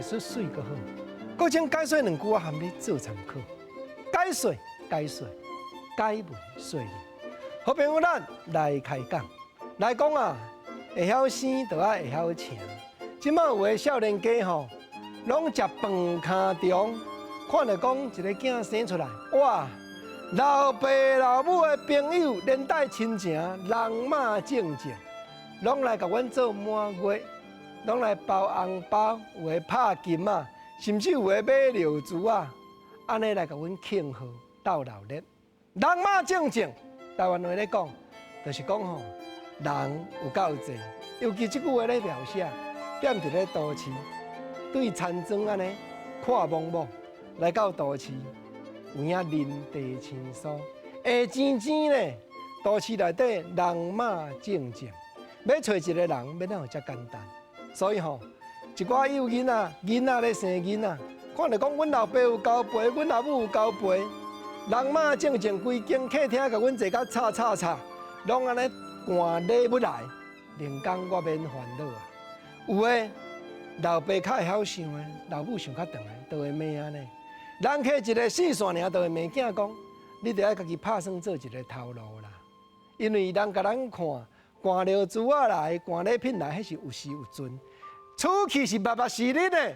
術媠閣好。閣將解說兩句，我含你做參考。解說，解說，解文說理。好朋友，咱來開講，來講啊，會曉生就愛會曉請。這馬有的少年家吼，攏食飯坩中，看著講一个囝生出來，哇！老爸老母的朋友，連帶親情，人馬正正，攏來共阮做滿月，攏來包紅包，有的拍金仔，甚至有的買尿珠仔，按呢來共阮慶賀鬥鬧熱。人馬正正，台灣話咧講，就是講吼，人有夠濟，尤其這句話咧描寫，踮佇咧都市，對田莊按呢闊茫茫來到都市，有影人地生疏，會錢錢咧，都市內底人馬正正，欲揣一個人，欲哪有遮簡單？所以吼，一寡幼囡仔，囡仔咧生囡仔，看著講阮老爸有交陪，阮老母有交陪，人馬正正規間客廳共阮坐甲吵吵吵，攏按呢趕禮物來，連工我免煩惱啊。有的老爸較會曉想的，老母想較長的，就會罵按呢。人客一个四線爾，就會罵囝講，你著愛家己拍算做一个頭路啦。因為人共咱看，趕尿珠仔來，趕禮品來，彼是有時有陣。出去是密密是日的，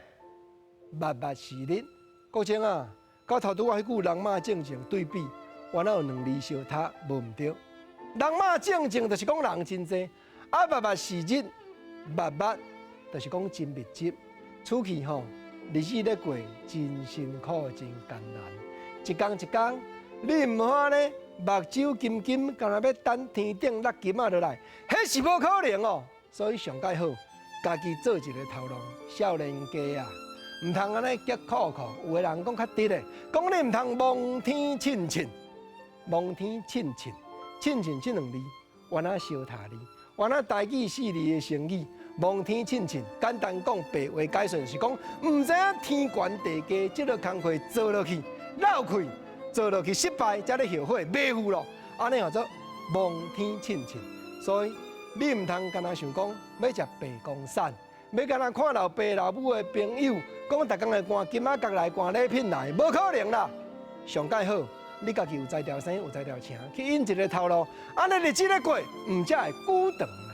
密密是日。國清啊，佮頭拄仔彼句人馬正正對比，原來有兩字相差無毋對。人馬正正就是講人真濟，啊密密是日，密密就是講真密集。出去吼，日子咧過真辛苦，真艱難。一工一工，你毋好按呢，目睭金金，敢若欲等天頂落金仔落來，彼是無可能哦。所以上蓋好，家己做一个頭路，少年家啊，毋通按呢激苦苦。有的人講較直的，講你毋通望天凊凊，望天凊凊，凊凊這兩字，原來相疊字，原來台語四字的成語。望天凊凊，簡單講白話解說是講，毋知影天懸地低，這个工課做落去，落氣做落去失敗，才咧後悔，袂赴咯。按呢叫做望天凊凊。所以你毋通干焦想講欲食白公產，欲干焦看老爸老母的朋友，講逐工來趕金仔角來趕禮品來，無可能啦。上蓋好，你家己有才調生，有才調請，去引一个頭路，按呢日子咧過，毋才會久長啦。